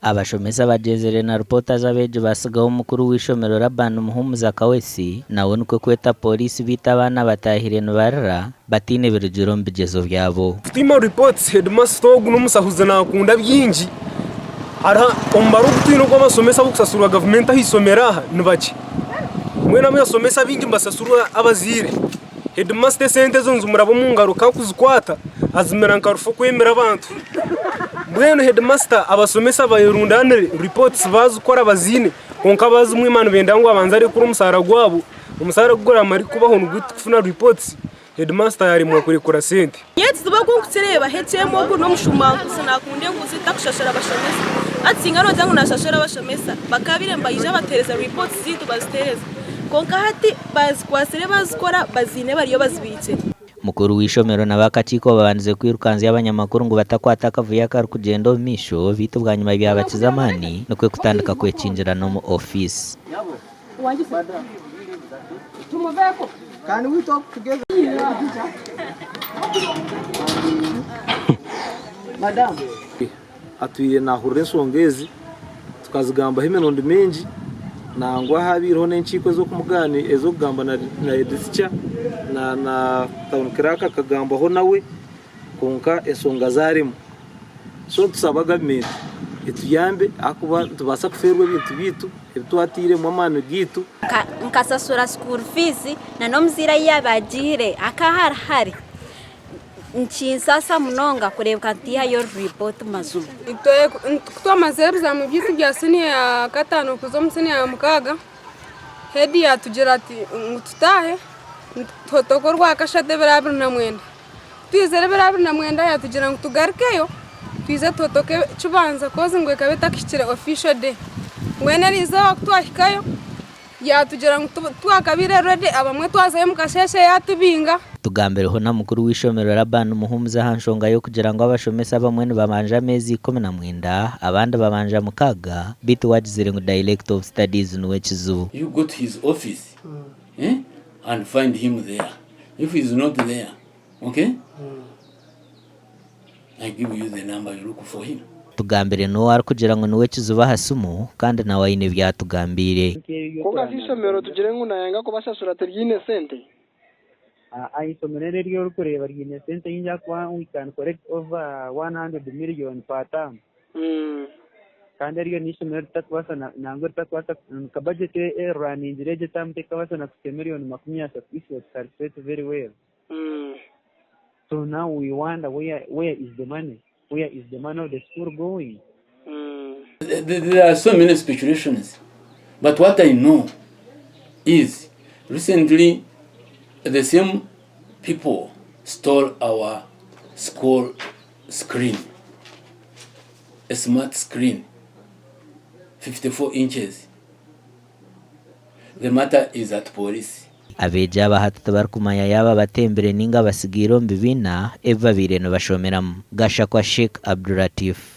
Abashomesa bagyezire na ripoota z'abeegi baatsigaho mukuru w'eishomero Laban Muhumuza Kaweesi nawe nikwo kweta pooriisi beitu abaana bataahire nibarira bataine birugire omu bigyezo byabo. Kutiima reports headmaster ogu n'omusahuzi nakunda bingi hariho omubaro ogu twine ogw'abashomesa abarikusasurwa gavumenti aha ishomero aha nibakye mbwenu abashomesa abaingi nibasasurwa abazaire headmaster esente ezo nizimuraba omu ngaro ku arikuzikwata azimira nka rufu okwemera abantu mbwenu headmaster abashomesa bayerundanire reports bazikora baziine kwonka bazimwima nibenda ngu abanze arekure omushaara gwabo omushaara ku guramara kubaho nibwo turikufuna reports. Headmaster yaremwa kurekura sente. Nyowe ekizibu oku nkukireeba, HM ogu n'omushumankuzi nakunda enguzi takushashura abashomesa. Hati singa nogira ngu nashashura abashomesa bakabaire nibaija batuhereza reports zaitu bazituhereza. Kwonka hati bazikwatsire bazikora baziine bariyo bazibiikire. Mukuru w'eishomero na b'akakiiko babandize kwirukanzya abanyamakuru ngu batakwata akavuyo akarikugyenda omu maisho beitu bwanyima byabakiza amaani nikwo kutandika kwekingirana omu ofiisi. Atwire naahurira enshonga ezi, tukazigambaho emirundi mingi, nangwa haabaireho n'enkiiko ez'okugamba na heeditikya na tawuni kiraaka akagambwaho nawe kwonka enshonga zaaremwa. So nitusaba gavumenti etuyambe ahakuba nitubaasa kufeerwa ebintu byaitu ebi twatairemu amaani gaitu. Nkasasura school fees na n'omuzaire ahi yaaba agiire akaaha ari hare. Nikinsaasa munonga kureebeka ntihayo ripooti mazima. Itwe ku twamazire ebizamu byaitu bya siniya ya kataano kuza omu siniya ya mukaaga, heedi yaatugira ati ngu tutaahe tuhotoke orwakashatu ebiro 29. Twizire ebiro 29 yatugira ngu tugarukeyo twize tuhotoke kibanza kozi ngu ekaba etakahikire official day. Mbwenu erizooba kutwahikayo yatugira ngu titwakabaire ready abamwe twazayo omukasheeshe yatubinga. Tugambireho na mukuru w'eishomero Laban Muhumuza aha nshonga y'okugira ngu abashomesa abamwe nibabanja ameezi 19 abandi babanja mukaaga beitu we agizire ngu Director of Studies niwe kizibu. You go to his office eh, and find him there. If he's not there, okay? I give you the number, you look for him. Tugambire n'ou arikugira ngu niwe kizibu aha simu kandi nawe aine ebi atugambiire. Kwonka shi eishomero tugire ngu naayanga kubashashura tiryine sente? Aa Eishomero eri eri orikureeba ryine sente nyingi ahakuba we can collect over 100 million per term. Kandi eryo n'eishomero eritakubaasa nangwa eritakubaasa nka budget eruraningire egyo term tekabaasa na kuhitsya million 30 if you calculate very well. So now we wonder where where is the money? Where is the money of the school going? There are so many speculations but what I know is recently the same people stole our school screen, a smart screen 54 inches. The matter is at police. Abeegi aba hati tibarikumanya yaaba batembire ninga basigaire omu bibiina ebi babaire nibashomeramu. Gashakwa Sheikh Abdulatif.